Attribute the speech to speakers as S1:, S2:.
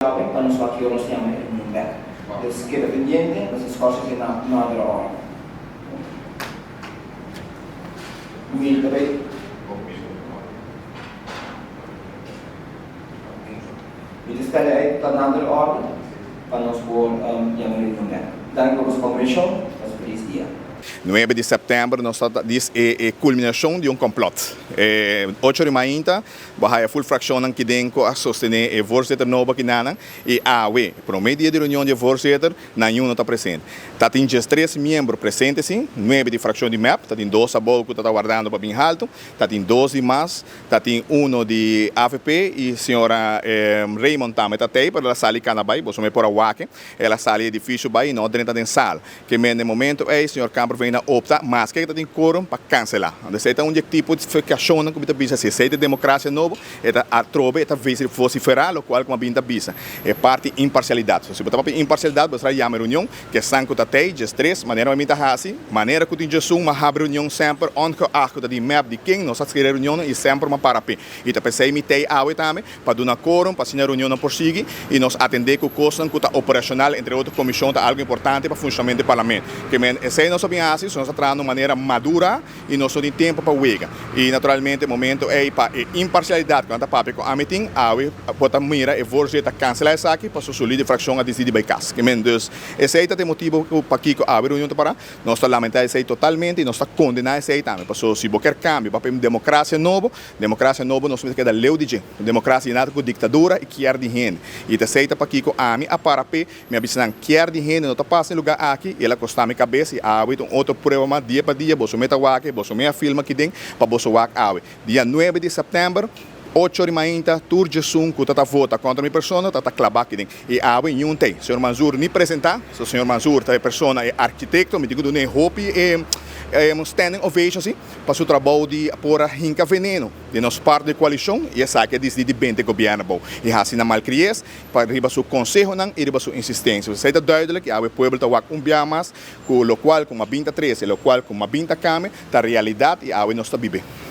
S1: Awe pa nos wak ki ora nos yama e reunion bek. Dus keda pendiente, nos ta scorsi te na nader ora. Mi ta bay. Mi ta spera e ta nader orde pa nos por yama e reunion bek. Danki pa boso comprension. Pasa feliz dia.
S2: Nuebe di sèptèmber nos ta dis e e kulminashon di un kòmplòt. E ocho di mainta bo a haya ful frakshonnan kiden ku a sostené e voorzitter nobo akinanan i awe, promé dia di reunion di e voorzitter, nan yu no ta presente. Ta tin diestres miembro presente si, nuebe di frakshon di mep, ta tin dos abou ku ta ta wardando pa bin haltu, ta tin dos di mas, Ta tin uno di avp y señora Raymond tambe ta tey pero el a sali cana bay, boso me por a wak el a sali edificio bay y no a drenta den sala. Ke men den momento ey señor Kamperveen a opta maske ke ta tin quorum pa cancela. Anto esey ta un di e tipo di ficacionnan cu mi ta bisa si esey ta e democracia nobo e ta atrobe e ta vocifera locual cu mi a bin ta bisa e parti imparcialidad. So si bo ta papia imparcialidad bo esra yama e reunion ke esnan cu ta tey djes tres manera mi ta haci manera cu tin djesun mi a habri reunion semper ongeacht cu ta di mep di ken nos a skira reunionnan y semper mi a para p'e y ta p'esey mi tey awe tambe pa duna quorum pa asina reunionnan por sigui y nos atende cu cosnan cu ta operacional entre otro comision ta algo importante pa funcionamento di parlamento ke men esey nos a bin haci so nos a traha na un manera madura y nos no tin tempo pa wega. Y naturalmente e momento ey pa e imparcialidad cu nan ta papia cu ami tin, awe bo ta mira e voorzitter ta cancela esaki pasobra su lider fraccion a dicidi bay cas. Ke men dus esey ta e motibo cu pakico awe reunion ta para. Nos ta lamenta esey totalmente y nos ta condena esey tambe pasobra si bo kier cambio pa un democracia nobo, democracia nobo nos mester keda leu di dje. Democracia yena ta cu dictadura y kier di hende. Y ta esey ta pakico ami a para p'e. Mi a bisa nan, Kier di hende no ta pasa e lugá aki, i el a kostá mi kabes, i awe ta un otro prueba mas, dia pa dia boso me ta wak e, boso me a filma aki den, pa boso wak awe. Dia nuebe di sèptèmber, ocho di mainta, tur djesun ku ta ta vota kontra mi persona ta ta klabá aki den. I awe niun t'ei. Señor Manzur ni presentá, so señor Manzur ta e persona, e arkitekto, mi tin ku dun'é hopi e standing ovation si, pa su trabou di por a hinka veneno den nos parti di koalishon, i esaki a disidí di bente gobièrnu abou i hasi nan malkriés. Pa riba su consehonan y riba su insistencia. Esey ta duidelijk y awe pueblo ta wak un bia mas cu locual cu mabin ta trece, locual cu mabin ta cambia ta realidad y awe nos ta bibe.